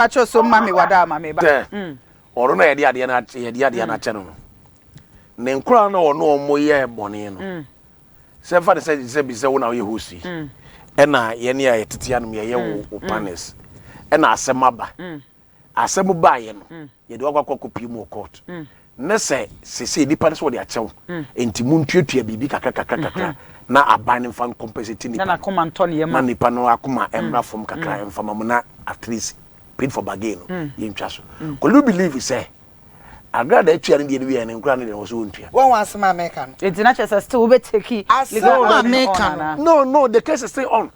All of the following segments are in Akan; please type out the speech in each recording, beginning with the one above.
Pakyɛw so ma me wada ama me ba. Sɛ ɔno na yɛde adeɛ no akyɛ yɛde adeɛ no akyɛ no no ne nkoraa na ɔno ɔmo yɛɛ bɔne no sɛ fa ne sɛ sɛ bi sɛ wo na woyɛ host yi ɛna yɛne a yɛtete anom yɛyɛ wo wo panels ɛna asɛm aba asɛm baayɛ no yɛde wakɔ akɔ akɔpie mu wɔ court ne sɛ sese nipa no sɛ wɔde akyɛw nti mu ntuatua biribi kakra kakra kakra na aban no mfa compensate nipa Na n'akoma ntɔ ne yam. Na nipa no akoma mmra fam kakra mfama mu na at least paid for bargain no yɛntwa so. Kò you believe sɛ Agrada atua ne deɛ no wieɛ no nkura ne deɛ no wɔ so wɔntua? Wɔn asɛm a meka no. Enti na kyerɛ sɛ still wobɛ take legal Asɛm a action on meka anaa? No, the case is still on.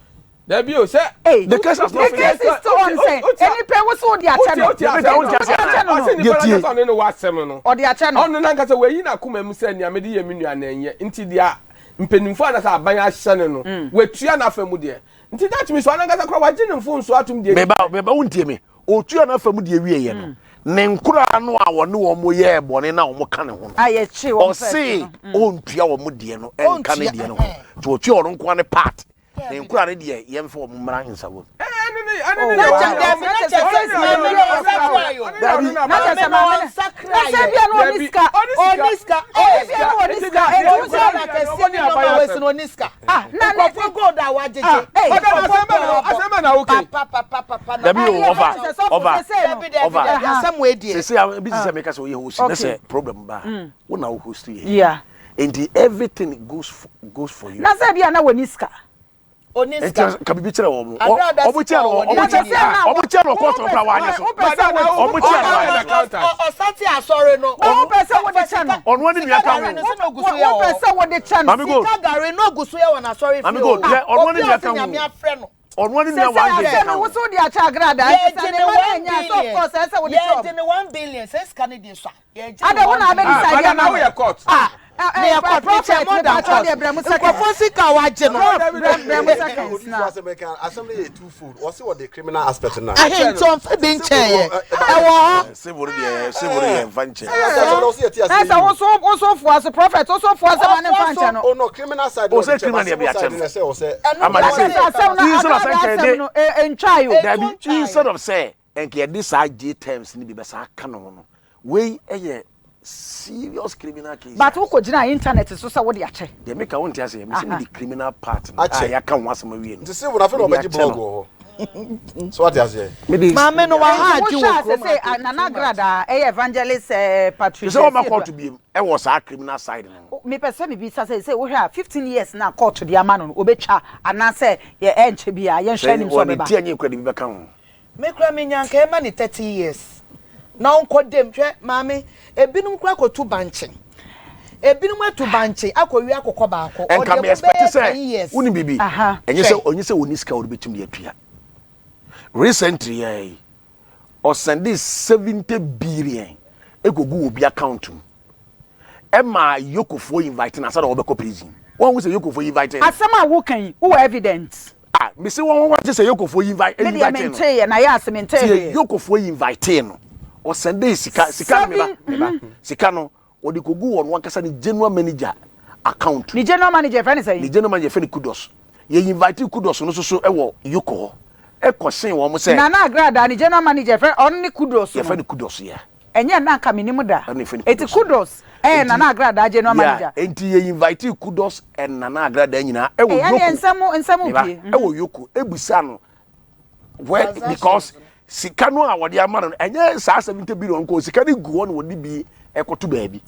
Dabi o, sɛ. Ei, The case has not the finished. case is still on sɛ enipa ewo so wode akyɛ no. Wotie asɛm Wode akyɛ no. Ɔse Deɛ nipa tie. nankasa ɔne no wɔ asɛm no. Ɔde akyɛ no. Ɔno nankasa wayi n'akoma mu sɛ nea mede yɛ me nua no ɛnyɛ nti deɛ mpanimfoɔ anasɛ aban ahyɛ no no watua n'afa mu deɛ. Nti that means ɔno ankasa koraa wagye ne mfomsoɔ atom deɛ. Meba, meba, wontie me. Otua n'afa mu deɛ wieɛ no, ne nkoraa no a wɔne wɔn yɛɛ bɔne na wɔn ka ne ho no, A yɛkyee wɔn first ɔse no. ɔntua wɔn deɛ no ɛnka ne Ɔntua, deɛ no ho. ɛhɛn. Nti ɔtua ɔno nkoa ne part. Ne nkoraa no deɛ yɛmfa wɔn mmra nsawam. Ɛne ne Oh, deɛ Na wow. kyɛ dabi na kyɛ sɛ maame no ɔnsakra yo. Dabi. Na kyerɛ sɛ Maame no maame no ɔnsakra na sɛ yɛ. bia na ɔni sika. Ɔni sika. Ɔni bia na ɔni sika. Enti wo sɛ Gold akɛseɛ ne nneɛma wei si no ɔni sika. Ah, na ne Nkurɔfoɔ gold a wagyegye. Hey. Nkurɔfoɔ gold a Asɛm bɛ na woke. Papa papa papa na. Dabi o, Ɛyɛ ɔfa, kyerɛ sɛ sɔfo ɔfa, sɛ sɛ no. Dabi dabi ɔfa. dabi asɛm wei deɛ. Sese a ebi te sɛ meka sɛ woyɛ host ne Okay. sɛ problem ba a, wo na wo host yɛ. Yeah. Nti everything goes for you. Na sɛ bia na wɔni sika. Ɔni Nti sika. ka biribi kyerɛ wɔn. Agrada Ɔmo sika kyerɛ no wɔ ɔmo ne Na kyerɛ kyerɛ sɛ na ɔmo kyerɛ no kɔɔto koraa wanyɛ so. wopɛ sɛ wo Ɔmo kyerɛ no wanyɛ so. Ɔsate asɔre no. Wopɛ sɛ wode kyɛ no. Ɔno ani nua ka Sika gari no ho. sɛ na ogu so yɛ wɔ Wopɛ hɔ. sɛ wode kyɛ no. Maame Gold. Sika gari no ogu so yɛ wɔ n'asɔre Maame fie Gold, o. hwɛ, ɔno ani Obi a nua ɔsɛ ka ho. Nyame afrɛ no. Ɔno ani Sɛ nua sɛ one day asɛm ka no ho. wo so wode akyɛ Agrada. Nti sɛ Yɛgye ne ne ma no 1 anya so of billion. course ɛsɛ sɛ wode kyɛ Yɛgye ɔmo. ne 1 billion. Sɛ sika no deɛ so a. Yɛgye Ada ne wo na 1 billion. abɛdecide Madam, ama na no. woyɛ court. Ah, Ne yɛ court prophet mekyɛ more me than pakyɛ court. deɛ brɛ mu seconds. Nkurɔfoɔ sika a wagye no. Brɛ mu seconds na. Asɛm ɛka asɛm no yɛ twofold. Ɔse wɔde criminal aspect no. Ahe nti ɔmfa bi nkyɛn yɛ. Ɛwɔ hɔ. Civil deɛ, civil deɛ mfa nkyɛn. Na sɛ wo so foa so, prophet wo so foa sɛ ma ne mfa nkyɛn no. Oh no, criminal side. O sɛ criminal deɛ bi akyɛ no. Sɛ ɔsɛ. Ama Na ne kyerɛ sɛ asɛm no Instead of sɛ Agrada nka asɛm yɛde no ntwae o. Dabi, instead of sɛ nka yɛde saa jail terms ni bi bɛsa aka no ho no, wei ɛyɛ serious criminal case. But wokɔ gyina internet so sɛ wode akyɛ. Deɛ meka wo nte aseɛ, mese mede criminal part no a Akyɛ. yɛaka ho asɛm awie no. Nti civil na afei na Mede ɔbɛgye akyɛ blog no. wɔ hɔ. So what aseɛ? Mede Maame no waha Nti agye wohwɛ wɔ a kurom sɛ ha sɛ too Nana much. Agrada ɛyɛ evangelist Patricia sɛ wɔma Asiedu court biem ɛwɔ saa criminal side no. Mepɛ sɛ mebisa sɛ wohwɛ a 15 years na court de ama no, obɛtwa anaasɛ yɛ ɛnkyɛ bi a yɛnhwɛ Sɛ anim sɛ wɔne ɔbɛba? ti anyi kura de bi bɛka ho. Me kura me nya nka ɛma ne 30 years na ɔnkɔ dem. Hwɛ maame, ebinom kura kɔtu bankye, ebinom atu bankye akɔwi akokɔ baako. Ɛnka ɔde me ɛmu expect bɛyɛ sɛ 10 years. wonim biribi, ɛnyɛ sɛ Hwɛ. ɔnyɛ sɛ wɔni sika a wɔde bɛtumi de atua. Recently yɛ yi ɔsend 70 billion ekogu obi account mu ɛma yokofoɔ invite na asa na wɔbɛkɔ prison. Wɔn ho sɛ yokofoɔ invite no. Asɛm a woka yi, wowɔ evidence? Ah, mesi wɔn wɔn kyɛ sɛ yokofoɔ invite Me deɛ invite no. Menteeɛ na yɛ ase mentee Tie, hwee. yokofoɔ invite no, ɔsend sika no. Meba, meba, sika no wɔde kogu wɔn wankasa ne general manager account. Ne general manager fɛ ne Ne sɛn? general manager fɛ ne Kudos. Yɛ invite Kudos no soso ɛwɔ Yoko hɔ ɛkɔ sen wɔn sɛ Nana Agrada ne general manager fɛ ɔno ne Kudos no? Yɛfɛ ne Kudos yɛ. Ɛnyɛ na nka menim da. Ɛno yɛfrɛ no Eti Kudos. Kudos ɛyɛ Nana Agrada general manager? Enti yɛ invite Kudos and Nana Agrada nyinaa ɛwɔ Ɛyɛ Yoko. ne nsɛm Meba, pie. ɛwɔ Yoko ebusa no where, because sika no a wɔde ama no, ɛnyɛ saa 70 billion nko. Sika no gu hɔ na wɔde bi ɛkɔto baabi.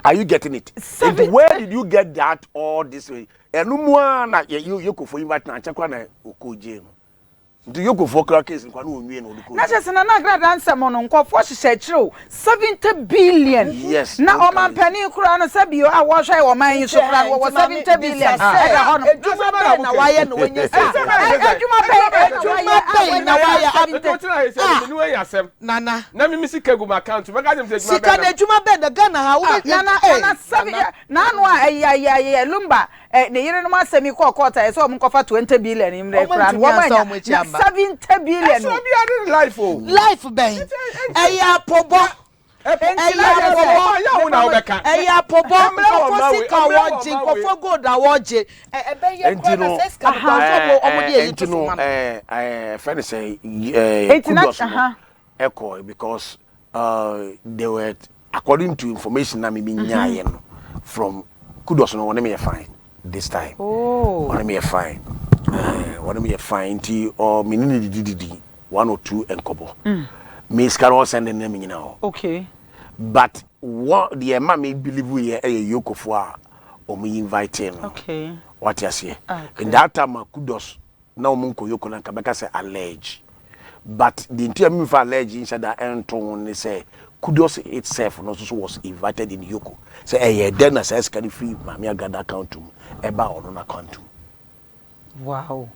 Are you getting it? Seven And where did you get that all this way? Ɛno mu ara na yɛ Yokofoɔ invite na ankyɛ koraa na okɔ jail no. Nti Yokofoɔ kora case nkwa na onwie na ɔde kɔ Na jail. kyerɛ sɛ Nana Agrada nsɛm no, nkɔfoɔ hyehyɛ akyire o, 70 billion. Yes, Na don't ɔmampanin koraa no sɛ bio a wɔhwɛ ɔman yi so koraa no wɔwɔ 70 billion ɛda hɔ no. Edwuma bɛn na wayɛ na wɔnyɛ sika? Adwuma bɛn na Adwuma wayɛ a bɛn na wɔnya wayɛ? 70? Nti wotena ha sɛ Ah. mene woanya asɛm Nana. Na meme sika gu m account, mɛka kyerɛ m sɛ adwuma Sika bɛn na na adwuma bɛn na Ghana ha wobɛ Nana eh, Nana seven Nana. n'ano a ɛyɛ ɛyɛ ɛyɛ Lumba ne yerenom asɛm yi kɔɔ court a ɛsɛ ɔmo nkɔfa 20 billion mmerɛ Ɔmo koraa no ntumi wɔn ansa anya ɔmo akyi na amba. 70 billion Ɛsɛ o. obiara ne life o. Life bɛn? Ɛyɛ apɔbɔ. Ɛyɛ apɔbɔ, ɛyɛ apɔbɔ, nkurɔfoɔ sika a wɔgye, nkurɔfoɔ gold a wɔgye, ɛbɛyɛ koraa na sɛ sika no koraa nso ɔmo ɔmo de ayi to so ma no. Ɛnti no ɛɛ fɛn sɛ ɛɛ kudos no ɛkɔ because uh, they were according to information na mi mi nyaayɛ no from kudos no wɔne mi yɛ fine this time. Wɔne mi yɛ fine, ɛɛ wɔne mi yɛ fine nti ɔ mi ne ne didi didi one or two nkɔbɔ. Me sika no ɔsɛn de ne mi nyina hɔ. But wɔ deɛ ɛma me believe yɛ ɛyɛ yokofo a wɔn invite no. Wate aseɛ. In that time a kudos na wɔn nkɔ yoko na nka bɛka sɛ allege. But the nti a mi nfa allege nhyɛ da ɛnto ho ne sɛ kudos itself no nso so was invited in yoko. Sɛ ɛyɛ dɛ na saa sika no firi Maame Agrada account mu ɛba ɔno no account mu. Wow.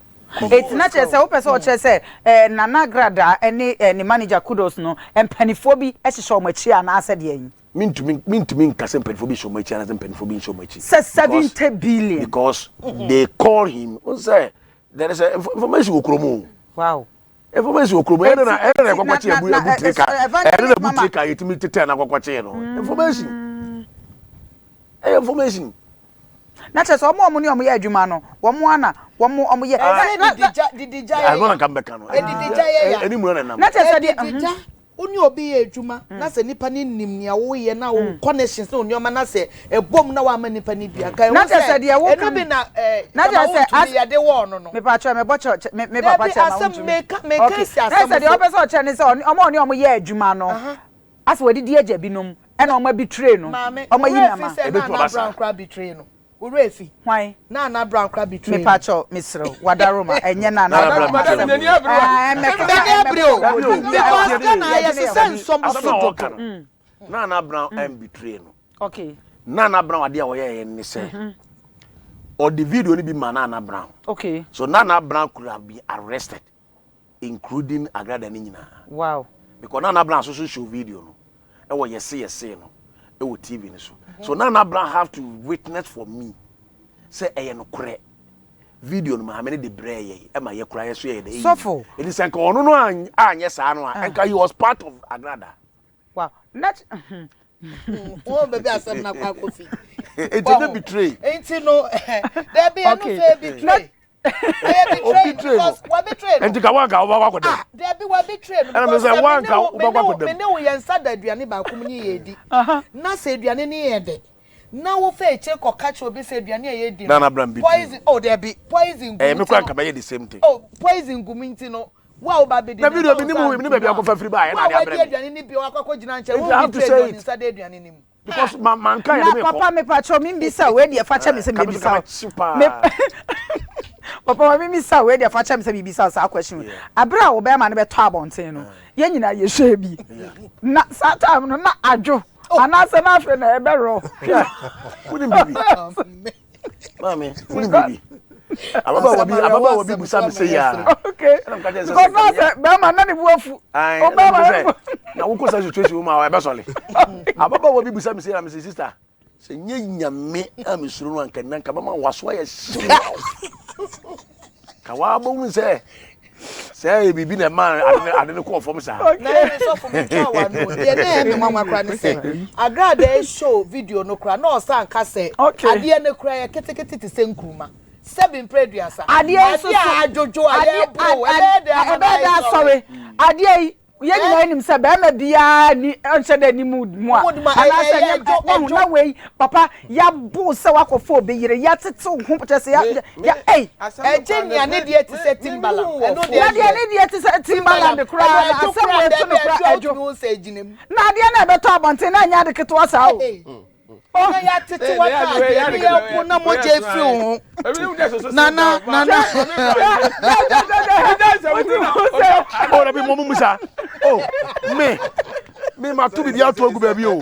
Eti na kyerɛ sɛ wopɛ sɛ ɔkyerɛ sɛ Nana Agrada ne ne manager Kudos no mpanimfoɔ bi hyehyɛ wɔn akyi anaasɛ deɛ yi. Mintumi nka sɛ mpanimfoɔ bi hyɛ wɔn akyi anaasɛ mpanimfoɔ bi nhyɛ wɔn akyi. Sɛ 70 billion. Because they call him n sɛ there is a information wɔ kurom o. Information wɔ kurom ɛna ɛkɔkɔkye abu tire ka ɛna na abu tire ka yɛtumi tetɛ na akɔkɔkye no information ɛyɛ information. Na kyerɛ sɛ ɔmo a ɔmo ne ɔmo yɛ adwuma no wɔn ana wɔn ɔmo yɛ. Ɛsɛ didi didi gya yɛ ya. Ɛno na nka mbɛka no. Edidi gya yɛ ya. Ɛni mu na nam. Na kyerɛ sɛ deɛ. Edidi gya wo ne obi yɛ adwuma na sɛ nipa ne nim nea woyɛ na wo connections na nneɛma na sɛ ɛbom na wama nipa ne bi aka Na kyerɛ sɛ deɛ woka ɛno bi na ɛɛ na kyerɛ sɛ as yɛde wɔɔ no no. Mepa kyerɛ mebɔ kyerɛ me papa Dabi, kyerɛ ma asɛm wontumi. meka si Na asɛm sɛ deɛ so. ɔpɛ sɛ ɔkyerɛ ne sɛ ɔmo a ɔne ɔmo yɛ adwuma no asɛ wɔdidi agya binom ɛna ɔmo abitire no Maame, ɔmo ayi wura nama. efi sɛ Ebetu Nana aba saa. Brown kora betray no. Wura efi. Hwan? Nana Brown kora betray no. Mepa kyɛw mesrɛ wadaroma ɛnyɛ Nana Nana Brown Brown asɛm. betray N'ani abere wa. Ah, ɛmɛkeka N'ani abere o. Dabi o. Because Ghana yɛ sisɛ nsɔm Asɛm so a dodo. ɔka no Nana Brown ɛn betray no. Nana Brown adeɛ a ɔyɛ yɛ ne sɛ ɔde video no bi ma Nana Brown. So Nana Brown could have been arrested including Agrada ne nyinaa. Because Nana Brown nso so show video no ɛwɔ yɛse yɛse no ɛwɔ TV no so. So Nana Brown have to witness for me sɛ ɛyɛ nokorɛ video no maame no de brɛ yɛ ɛma yɛ kora yɛ so yɛ dɛ. Sɔfo. Ɛni sɛ nka ɔno no anyɛ saa no a nka he was part of Agrada. Wow. Na Wɔn baabi asɛm na kɔ akɔfi. Eti ne betray. Nti no dabi ɛno so yɛ betray. Ɛyɛ betray betray no. because wa betray no. Nti ka wanka wobɛkɔ akɔdam. Ah, dabi wa betray no. Ɛna because me sɛ sɛ wanka me ne wo- wobɛkɔ akɔdam. Me ne wo yɛn nsa da aduane baako mu ne yɛ di. Na sɛ aduane ne yɛ dɛ. Na wofa ekyir kɔka kyerɛ obi sɛ aduane a yɛdi no. Nana Brown betray. Poison oh dabi poison gu Ɛyɛ mu me nti kora no. nka bɛyɛ the same thing. Oh poison gu mu nti no. Wo a woba abɛdi Na no, video ɛfa bi wo ni nsa mu ni baabi nto akɔfa firi ba yɛ Wo na a ade wadi abrɛ me. aduane ni bi wakɔ akɔgyina nkyɛn Nti wo I have to betray say deɛ it. ɔde nsa da aduane ni mu. Because ma manka yɛ na de me papa kɔ. mepa kyɛw mi mbisa wei deɛ fa kyɛ me sɛ Ka me so mebisa ka wo. mɛkye paa. Papa ma mi misa wei deɛ fa kyɛ me sɛ mebisa saa question. Abere a wo bɛrima no bɛtɔ abɔnten no yɛn nyinaa yɛhwɛ bi na saa time no na adwo anaasɛ na afei na ɛbɛrɔ. Wonim bibi. Maame, wonim bibi. Ababaawa bi busa me sɛ yaa. Ɛna meka kyerɛ sɛ Because na sɛ bɛrima na ne bu afu. Ayi, O ɛna bɛrima meka na ne sɛ bu. na wokɔ saa situation mu a ɛbɛsɔle. Ababaawa bi busa me sɛ na me sɛ sister sɛ nye nyame a mesuro no anka nna nka mɛma waso ayɛ hyew. Ka waabɔhu sɛ sɛ ɛyɛ biribi na ɛma ade no kɔɔ fam saa. Na ɛne sɔfo mi twa wa no deɛ na ɛyɛ me nwanwa kora ne sɛ Agrada show video no kora na ɔsan ka sɛ adeɛ no kora yɛ ketekete te sɛ nkuruma sɛbi mpere aduasa. Adeɛ nso so adeɛ a adwodwo a yɛboro ɛbɛyɛ dɛ ama ɛbɛyɛ dɛ asɔre adeɛ yi yɛn nyinaa nim sɛ bɛrima biara ni ɔnhyɛ dɛ ni mood mu a Mood mu a, anaasɛ ɛyɛ nyɛ ɛdwo, wɔn ɛdwo. na wei papa yabo sɛ wakɔfo obi yere yɛatete wo ho kyerɛ sɛ ya ya ɛy Ɛgye nea ne deɛ te sɛ Timbaland ɛno deɛ na deɛ ne deɛ te sɛ Timbaland koraa na ɛdwo asɛm koraa wɔ etu no dabi koraa ɛdwo ɛdwo wotumi sɛ egyina mu. Na adeɛ na ɛbɛtɔ abɔnten na ɛnyɛ ade ketewa saa o. Na yɛatete w'ataadeɛ ne yɛpo na mogya efiri wo ho. Nana nana. Oh, dabi mo mu sa. Oh, me ma tu bibi ato agu baabi o.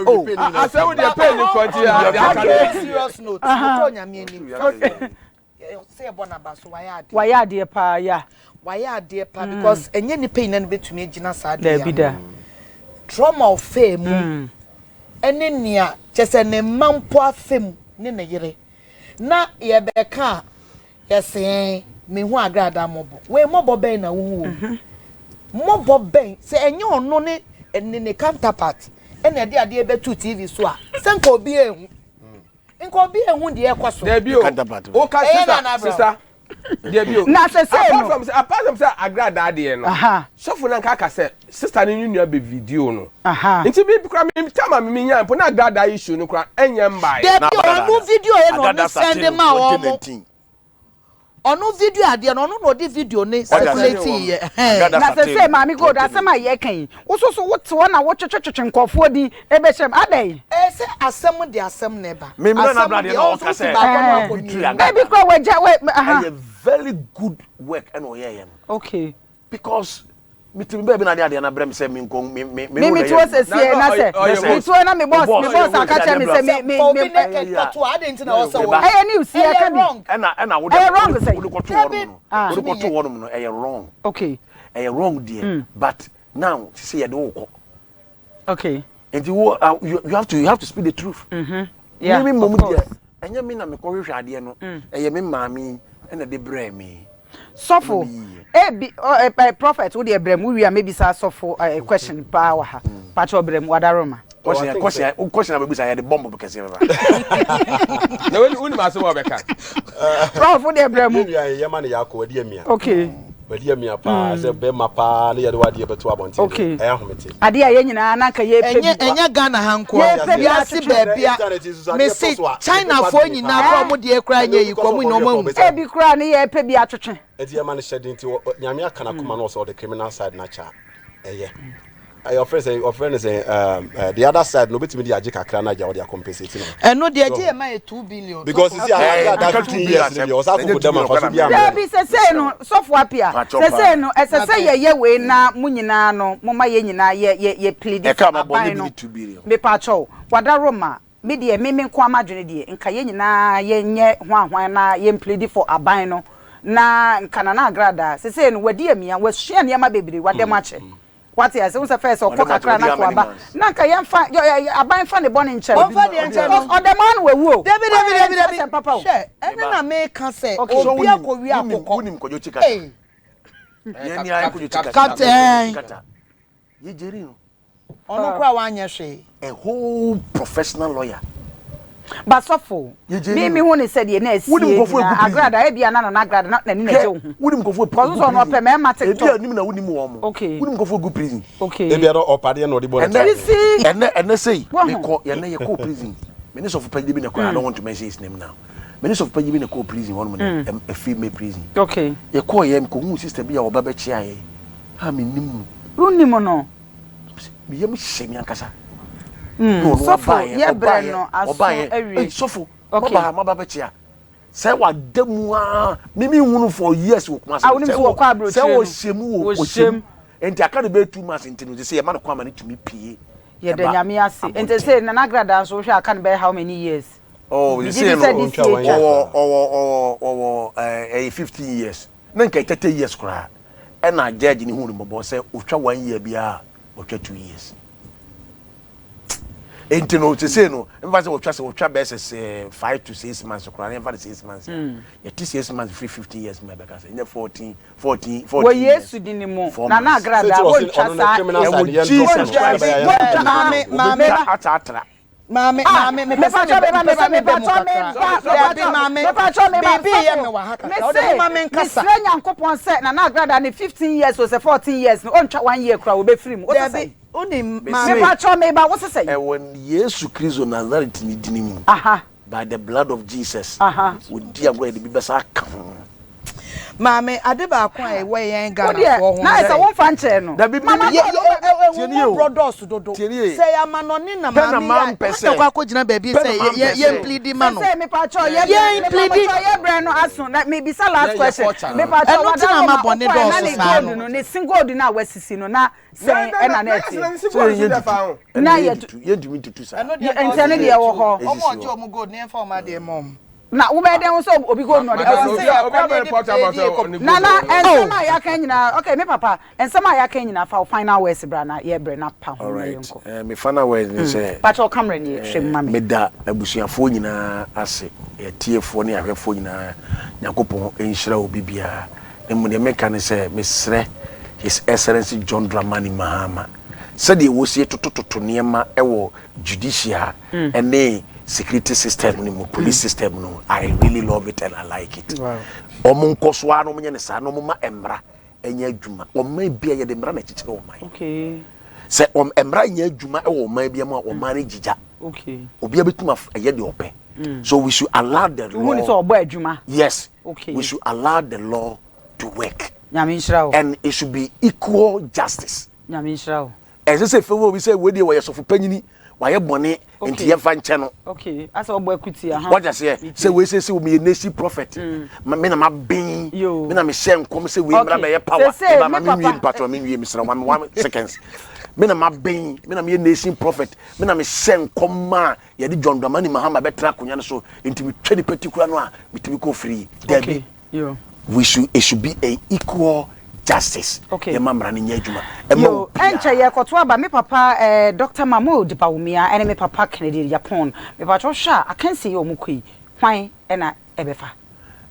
Oh, asɛm deɛ pɛn ni kɔnti a. Okay, serious note. Ɔtɔ nyame anim. Sɛ yɛbɔ n'aba so wayɛ adeɛ. Wayɛ adeɛ paa ya. Wayɛ adeɛ paa because ɛnyɛ nipa nyinaa na betumi agyina saa adeɛ Dabi da. Trauma ɔfɛ mu ɛne nea kyɛ sɛ ne mma mpo afɛ mu ne ne yere na yɛbɛka a yɛsɛn mehu Agrada mmɔbɔ wei mmɔbɔ bɛn na wohu wɔ mu mmɔbɔ bɛn sɛ ɛnyɛ ɔno ne ne ne counterpart ɛna ɛde adeɛ bɛto TV so a, sɛ nka obi ehu. Nka obi ehu deɛ ɛkɔ so. Dabi o, o ka sista sista. Dabi o. Na sɛ sɛ no. Apart from apart from sɛ agradaa deɛ no. Sɔfo na nka aka sɛ sista ne ne nua bɛ video no. Nti mi kura mi time a mi nya mpo na agradaa issue no kura ɛnyɛ mbae. Dabi o, ɔno video yɛ na ɔno send ma wɔn. Ɔno video adeɛ no ɔno na ɔde video no circulate yɛ ɛhɛn. Na sesei maame gold asɛm a yɛka yi wo so so wote hɔ na wo twetwetwetwe nkurɔfoɔ din bɛhyɛ mu adɛn. Ɛɛ sɛ asɛm de asɛm na ɛba. Asɛm deɛ ɔno nso wosi baako na wakɔ mmienu. Ebi koraa wagya wɛ aha. Ɛyɛ very good work ɛna ɔyɛɛyɛ no. Okay. Because me ti mi baabi na ade adeɛ na brɛ mi sɛ mi nkɔ mi mi mi mi tuo sɛ sie na sɛ mi tuo na mi boss mi boss aka kyerɛ mi sɛ mi mi mi ɛyɛ news yɛ ka bi ɛna ɛna wo de wrong sɛ wo de kɔto hɔ nom no wo de kɔto hɔ nom no ɛyɛ wrong okay ɛyɛ wrong deɛ but now sisi yɛ de wo kɔ okay nti wo uh, you, you have to you have to speak the truth mm -hmm. yeah, mi mi mom of course. deɛ ɛnyɛ mi na mi kɔ hwehwɛ adeɛ no mm. ɛyɛ mi maame ɛna de brɛ mi. Sɔfo ebi ɛ ɛ prophet wo deɛ brɛ mu wia mebisa sɔfo ɛ question paa wɔ ha mm. pakyɛ brɛ mu wadaroma. Question question question abɛbisa yɛde bɔmbo kɛseɛ bɛba. Na wani wonim asɛm a ɔbɛka. Prof wo deɛ brɛ mu. Yɛn nua yɛ ma no yɛ akɔ wadi amia. Okay. Wadi amia paa sɛ bɛma paa ne yɛde wadeɛ bɛto abɔnten okay. ɛyɛ ahomete. Adeɛ a yɛn nyinaa na nka yɛpɛ bi. Ɛnyɛ ɛnyɛ Ghana ha nko a wiase baabi a mese Chinafoɔ nyinaa koraa ɔmo deɛ koraa nyɛ yi koraa ɔmo nyinaa ɔmo ahu. Ebi koraa ne yɛpɛ bi atwetwe. Ɛti yɛma no hyɛ den nti Nyame aka n'akoma na ɔsɛ ɔde criminal side no akyɛ a ɛyɛ. Ɔfrɛ sɛ ɔfrɛ no sɛ the other side no obetumi de agye kakra na agya ɔde akɔmpensate no. Ɛno deɛ gye yɛ ma yɛ 2 billion. Because sisi a ada 15 years no deɛ ɔsan akoko dɛm afa so bi amena. Dabi sɛsɛɛ no sɔfo apia sɛsɛɛ no ɛsɛ sɛ yɛyɛ wei na mo nyinaa no mo ma yɛ nyinaa yɛ yɛ yɛ plead for aban no mepakyɛw wada Roma me deɛ me me nko ara m'adwene deɛ nka yɛn nyinaa yɛ nyɛ hwanhwan na yɛn plead for aban no na nka Nana Agradaa sɛsɛɛ no wadi amia wasua nneɛma bebree wada mu akyɛ Wate ase? Wohu sɛ first ɔkɔ kakra na nka waba. Na nka yɛmfa aban fa ne bɔne nkyɛ no. Ɔmfa deɛ nkyɛ no. Because ɔdɛm ara na wawu o. Dabi dabi dabi dabi. Asɛm papa o. Hwɛ, ɛno na meka sɛ obi akɔwia akokɔ. Wonim Kwadwo Chikata? Ei. Yɛn ni ayɛ Kwadwo Chikata. Captain. Yɛgyeri no. Ɔno koraa wanyɛ hwee. A whole professional lawyer. But sɔfo, me me hu ne sɛ deɛ na asie nyinaa agrada ebia na nana agrada na n'ani na gye wo ho. Wonim nkurɔfoɔ pii gu prison. Ɔpɛ mɛɛma tiktok. Ebi a nim na wonim wɔn mo. Okay. Wonim nkurɔfoɔ gu prison. Okay. Ebia na ɔpa adeɛ na ɔde bɔ ne kyɛ. You see. Ɛnɛ ɛnɛ sei mekɔ yɛnɛ yɛkɔɔ prison. Me ne sɔfo panyin bi na ɛkɔɔ I don't want to mention his name now. Me ne sɔfo panyin bi na ɛkɔɔ prison hɔ nom no ɛfi me prison. Okay. Yɛkɔɔ yɛ mekɔhuu sister bi a ɔba bɛkyea yɛ a menim no. Wonim no? Me yam hyɛ me ankasa. Mm, sɔfo yɛ brɛ no aso awie. Sɔfo, maba maba bɛkyea. Sɛ wada mu aa, me me nhunu for years wɔ Kumasi. Ah, wonim sɛ wɔkɔ aburokyire no. Sɛ wɔhyɛ mu wɔ wɔhyɛ mu. Nti aka no bɛyɛ 2 months nti no, sɛ yɛma no kwan ma no tumi pie. Yɛda Nyame ase. Nti sɛ Nana Agradaa nso wohwɛ aka no bɛyɛ how many years? Oh, Megye di sɛ this year twa. Ɔwɔ ɔwɔ ɔwɔ ɔwɔ ɛyɛ 15 years. Na nka 30 years koraa. Ɛna judge ne hu no mmɔbɔ sɛ otwa one year biara ɔtwa 2 years. Nti no sese no mfa sɛ wɔtwa sɛ wɔtwa bɛyɛ sɛ 5 to 6 months koraa ne mfa no 6 months a yɛte 6 months firi 15 years mu ɛbɛka sɛ nyɛ 14 14 14 Wɔ Yesu din mu, Nana Agradaa wɔntwa saa ɛwɔ Jesus Christ Maame, maame, wɔbɛtwa ataatra. Maame, maame, mepɛ sɛ mepɛ sɛ meba mu kakra. Dabi, maame, biribi yɛ me wɔ ha kakra. Wode moma me nkasa. Mesrɛ Nyankopɔn sɛ Nana Agradaa ne 15 years o sɛ 14 years no ɔntwa one year koraa wɔbɛfiri mu. Wote sɛn? Dabi, wonim, maame. Mepakyɛw meba, wote sɛn? Ɛwɔ Yesu Kristo Nasaret ne dini mu. By the blood of Jesus. Wɔdi agorɔ yɛde bi bɛsa aka ho. Maame, ade baako a ɛwɔ yɛn Ghanafoɔ ho ne sɛ. Na ayɛ sɛ womfa nkyɛɛ no. Dabi, Mama, tie nie o. Ehummɔborɔ dɔɔso dodo. Tie nie. Sɛ yɛ amanɔne na Pɛ na maame maa yɛ a, mpɛ wɔn sɛ. na kɔ akɔgyina baabi Pɛ na sɛ maa yɛ mpɛ yɛn sɛ. pleadi ma no. Sese mepakyɛw yɛ Yɛn pleadi. mepakyɛw yɛ brɛ no aso na mebisa last Yɛ question. culture no. Mepakyɛw Ɛno nti na wadaro ama ma bɔne wokɔɛ na dɔɔso ne saa gold no. no ne sin gold no a wasisi no na sɛn ɛna na ɛteɛ. Yɛntumi Na yɛ yɛntumi ntutu saa. Ɛno deɛ Nti ɛno deɛ ɛwɔ hɔ. Ɔmo ɔgye ɔmo gold ne yɛmfa ɔmo adeɛ mma ɔmo. Na wobɛyɛ dɛn ho sɛ obi gold na ɔde Ɛwɔ bɛsi. sɛ yɛkɔ ne yɛde pleadi kɔ. Nana nsɛm a yɛaka nyinaa okay me papa nsɛm a yɛaka nyinaa fa wo final words bra na yɛbrɛ na pa ho na Alright. yɛnkɔ. Me final words ne sɛ. Pakyɛw camera ni hwɛ mu ma me. Meda abusuafoɔ nyinaa ase, atiefoɔ ne ahwɛfoɔ nyinaa. Nyankopɔn nhyira obi biara. Na mmom deɛ meka ne sɛ mesrɛ His Excellency John Dramani Mahama. Sɛdeɛ wɔsie totototo nneɛma wɔ judicial ne security system no mu, police system no, I really love it and I like it. Wɔn nkɔ so ara na wɔnyɛ no saa na wɔn ma mmara nyɛ adwuma. Ɔman bi a yɛde mmara na ɛkyekyere ɔman. Okay. Sɛ wɔn mmara nyɛ adwuma wɔ ɔman bi mu a, ɔman no gyigya. Okay. Obiara bɛtumi ayɛ deɛ ɔpɛ. So we should allow the law. Wohu ne sɛ ɔbɔ adwuma. Yes. Okay. We should allow the law to work. Nyame nhyira wo. And it should be equal justice. Nyame nhyira wo. Ɛnsɛ sɛ favour obi sɛ wei deɛ wɔyɛ sɔfo panyini wayɛ bɔne nti yɛmfa nkyɛ no. Okay, asɛ ɔbɔ akuti aha. Wagya seɛ sɛ wei sɛ sɛ meyɛ nation prophet mm. me na maben me na mehyɛ nkɔm sɛ wei mmra bɛyɛ power ɛba ma menwie mpatwɔ menwie mesrɛ one one seconds me na maben me na meyɛ nation prophet me na mehyɛ nkɔm ma yɛde John Dramani Mahama bɛtena akonnwa no so nti metwa nipa ti kura no a metumi kɔ free dabi. We should it should be a equal justice. Okay. Yɛma mmara no nyɛ adwuma. Ɛma Yo, obiara. ɛnkyɛ yɛkɔto aba me papa eh, Dr. Mahmood Bawumia ɛne me papa Kennedy Agyapong. Mepakyɛ wohwɛ a akansie yi a wɔn kɔ yi, hwan ɛna ɛbɛfa?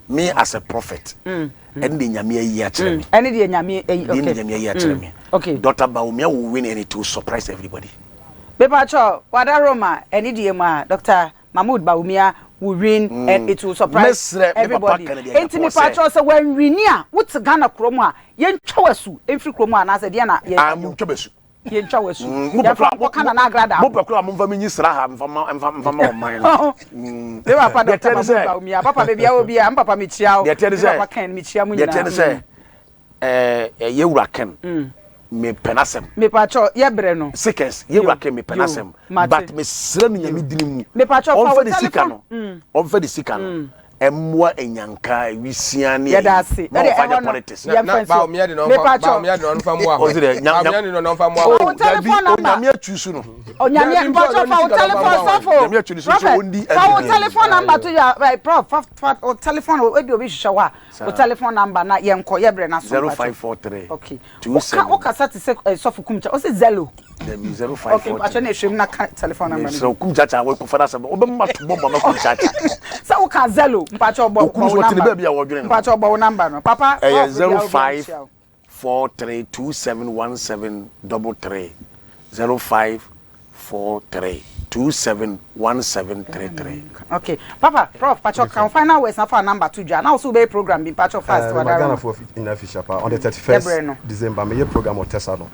Me as a prophet, ɛne deɛ Nyame ayi akyerɛ me. Ɛne deɛ Nyame ayi, Deɛ okay. Nyame ayi akyerɛ me. Okay. Dr. Bawumia will win and it will surprise everybody. Mepakyɛ wada Roma ɛne deɛ mu a Dr. Mahmood Bawumia will win mm. and it will surprise Mesrɛ, everybody. Enti me pa kyerɛ sɛ wɔn wini a wote Ghana kurom a yɛntwa w'asu mfiri kurom a anaasɛ deɛ na yɛ. Ah, mo ntwa bɛsu. Yɛntwa w'asu. Yɛmfa nkɔ Ghana na agrada. Mo pɛ kora mo nfa mi nyi sra ha nfa ma nfa nfa ma ɔman no. Me papa Dr. Mahmood Bawumia papa baabi a wɔ bi a papa mekyia wo. Deɛ Me papa Ken mekyia mo nyinaa. Deɛ teɛ ne sɛ ɛɛ yɛwura Ken mepɛ n'asɛm. Mepakyɛw yɛbrɛ no. Seconds yɛwura Ken mepɛ n'asɛm but mesrɛ no Nyame dini mu. Mepakyɛw fa wo ɔmfa ne sika telephone. no ɔmfa ne sika no ɛmmoa anyanka awisia ne Yɛda ase. ma Ɛdeɛ ɔmfa ɛhɔ nyɛ no politics. yɛmfa Na nsi hɔ. Bawumia de na ɔmfa Mepakyɛw. Bawumia de na ɔmfa mmoa Ɔsi hɔ. dɛ nya nya Bawumia de na ɔmfa mmoa Fa wo hɔ. oh dabi telephone number. onyame atu so no. Onyame Dabi mpo mpakyɛw ɔno fa ne wo sika na ɔmfa telephone mmoa hɔ. sɔfo. Nyame atu ne so sɛ Prophet ɔndi fa wo NPP. telephone number to ya eh, prof fa fa wo telephone ebi obi hwehwɛ wo a wo telephone number na yɛnkɔ yɛbrɛ na so mpakyɛw. 0543 Okay. Woka 27 wokasa te sɛ eh, sɔfo kumcha. Ɔsɛ zelo. Dabi Okay, mpakyɛw 0543 na ehwɛ mu na ka telephone number no mesrɛ bi. kum chacha wɔkɔfa no asɛm wobɛma to bɔ mama kum chacha Sɛ woka zelo mpakyɛw bɔ Okum bɔ so wo ɔte ne number. baabi a wɔdwene no. Mpakyɛw bɔ wo number no. Papa ɛyɛ prof baabi a obi anhyia wo. 0543271733 0543271733 Okay. Papa, Prof, pacho kan final words na fa number to dwa. Na also be program bi pacho fast wa wada. Ghana for in official pa on the 31st Yɛbrɛ no. December me program wɔ Tesa no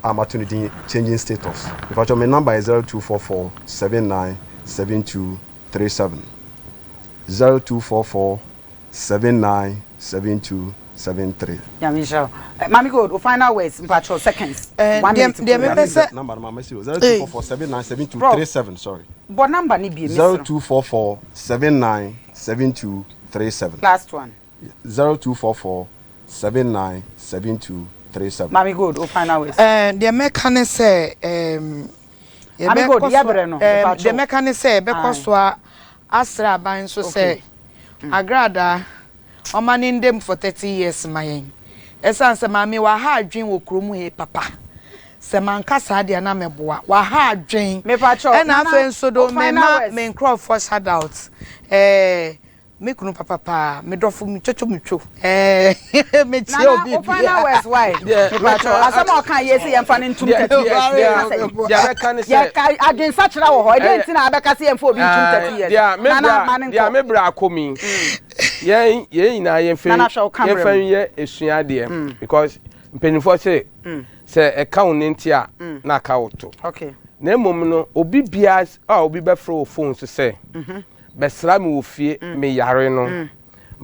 a mato ne din changing status. Mepakyɛw me number yɛ 0244 79 72 37 0244 79 72 73. Nyame nhyira wo. Eh, Mami Gold, wo final words mpacho seconds. Eh, One deɛ minute deɛ program. mepɛ sɛ Number no ma mesi o 0244 79 72 Prof. 37 sorry. Bɔ number ni bi mesrɛ. 0244 79 72 37 Last one. 0244 79 72 37. Mami Gold, wo final words. Eh, deɛ mɛka ne sɛ ɛɛm, Mami Gold, yɛbɛkɔ so yɛbrɛ no, ɛɛm, mepakyɛw. deɛ mɛka ne sɛ yɛbɛkɔ Aye. so a asrɛ aban nso sɛ agradaa ɔma ne ndam for 30 years ma yɛn ɛsiane sɛ maame waha adwen wɔ kurom he papa sɛ manka saa deɛ na mɛboa waha adwen Mepakyɛw, ɛna Nana, afei nso do wo final mema words. me nkurɔfoɔ shout out ɛɛ me kunu papa paa me dɔfo me twotwo me two ɛɛ mekyia Nana, obi wo final words why? Deɛ Mepakyɛw, asɛm a ɔka yɛ sɛ yɛmfa no ntom 30 years. Yɛka sɛ deɛ mɛka ne sɛ yɛka adwensakyera wɔ hɔ. Ɛdeɛ nti na abɛka sɛ yɛmfa obi ntom 30 years. deɛ me Nana, ma bra ne deɛ nkɔ. me bra akɔ mi yɛn yɛn nyinaa yɛmfa Nana, hwɛ wo camera yɛmfa mu. yɛ esua adeɛ because mpanyinfoɔ sɛ sɛ ɛka wo ne nti a na aka wo to Okay. Na mmom no obi biara a obi bɛfrɛ wo phone so sɛ bɛsra me wɔ fie me yare no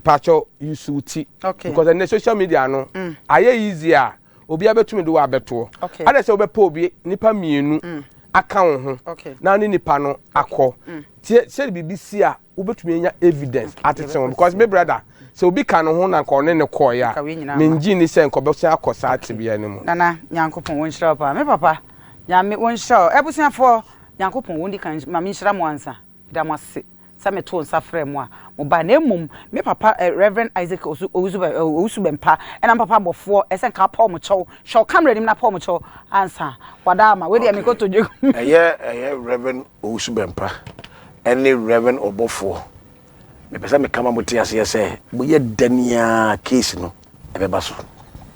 mpakyɛw yusu ti because ɛnɛ social media no ayɛ easy a obiara bɛtumi de wo abɛtoɔ ada sɛ wobɛpɛ obi nipa mmienu aka wo ho na ne nipa no akɔ tie sɛ biribi si a wobɛtumi anya evidence atete ho because me brother sɛ obi ka ne ho na nka ɔne ne kɔɔeɛ a mengye ni sɛ nka ɔbɛsan akɔ saa tebea no mu. Nana Nyankopɔn wɔnhyira wo paa me papa Nyame wɔnhyira wo abusuafoɔ Nyankopɔn wɔndi kan ma menhyira mo ansa meda mo ase sɛ metoo nsa frɛɛ mo a mobae na mmom me papa eh, Rev. Isaac Owusu Owusu Bɛmpa ɛna me papa abɔfoɔ ɛsɛ nka apɔw mo kyɛw hwɛ wo camera anim na apɔw mo kyɛw ansa wada ama wei deɛ mekɔtɔ dwa Ɛyɛ ɛyɛ Rev. Owusu Bɛmpa ɛne Rev. Ɔbɔfoɔ mepɛ sɛ meka ma mote aseɛ sɛ moyɛ dɛn ara case no ɛbɛba so.